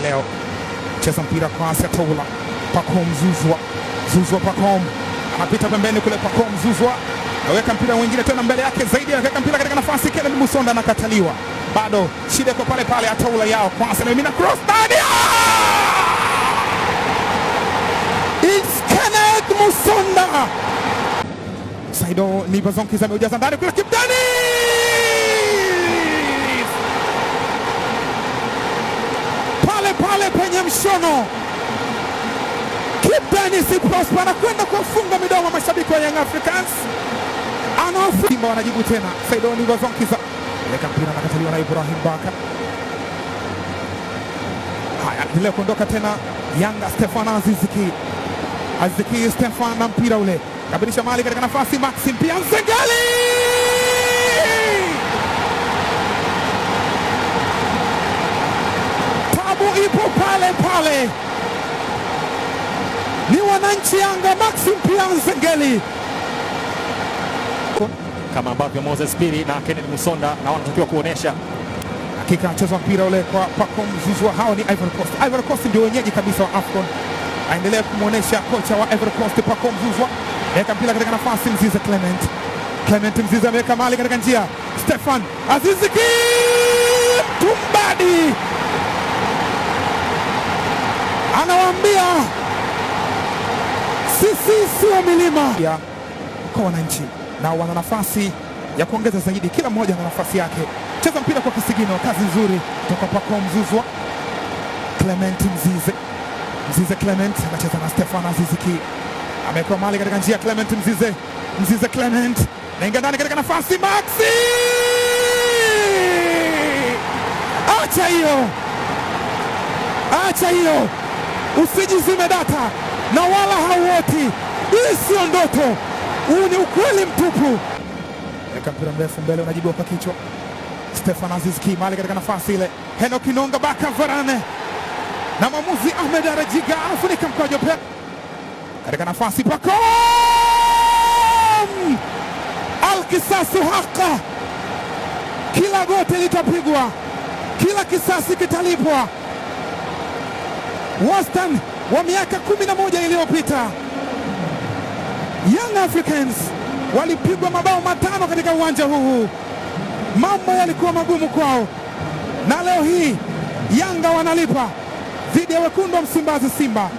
Leo cheza mpira kwa Setola. Pacome Zouzoua, Zouzoua Pacome anapita pembeni kule, Pacome Zouzoua aweka mpira mwingine tena mbele yake zaidi, anaweka mpira katika nafasi, Kennedy Musonda anakataliwa, bado shida iko pale pale. Ataula yao kwanza, na cross ndani, it's Kenneth Musonda. Saido Nibazonkiza ameujaza ndani kule, Kibu Denis pale pale penye mshono. Kibu Denis Prosper anakwenda kuwafunga midomo mashabiki wa Young Africans. Simba wanajibu tena. Saido Nibazonkiza weka mpira, anakataliwa na Ibrahim Baka. Haya, anaendelea kuondoka tena Yanga. Stefan Aziziki, Aziziki Stefan na mpira ule kabilisha mali katika nafasi, Maxim pia Nzengeli tabu ipo pale pale, ni wananchi Yanga. Maxim pia Nzengeli kama ambavyo Moses Piri na Kennedy Musonda na wanatakiwa kuonesha. Hakika anacheza mpira ule kwa Pacome Zouzoua. Hao ni Ivory Coast. Ivory Coast ndio wenyeji kabisa wa AFCON. Aendelea kumwonesha kocha wa Ivory Coast Pacome Zouzoua, weka mpira katika nafasi, Mzize Clement, Clement Mzize ameweka mali katika njia, Stefan Aziziki Tumbadi anawaambia sisi sio milima ya kwa wananchi, na wana nafasi ya kuongeza zaidi, kila mmoja ana nafasi yake. Cheza mpira kwa kisigino, kazi nzuri toka Pacome Zouzoua. Clement Mzize, Mzize Clement anacheza na Stefan Aziziki, amekuwa mali katika njia. Clement Mzize, Mzize Clement naingia ndani katika nafasi, Maxi, acha hiyo, acha hiyo, usijizime data na wala hauoti. Hii sio ndoto, huu ni ukweli mtupu. Weka mpira mrefu mbele, unajibiwa kwa kichwa. Stefan Aziziki mali katika nafasi ile, Henok Inonga Baka Varane na mwamuzi Ahmed Arajiga anafunika mkwaju katika nafasi. Pacome alkisasu haka, kila goti litapigwa, kila kisasi kitalipwa. Wastani wa miaka 11 iliyopita Young Africans walipigwa mabao 5 katika uwanja huu. Mambo yalikuwa magumu kwao, na leo hii Yanga wanalipa dhidi ya wekundu wa Msimbazi, Simba.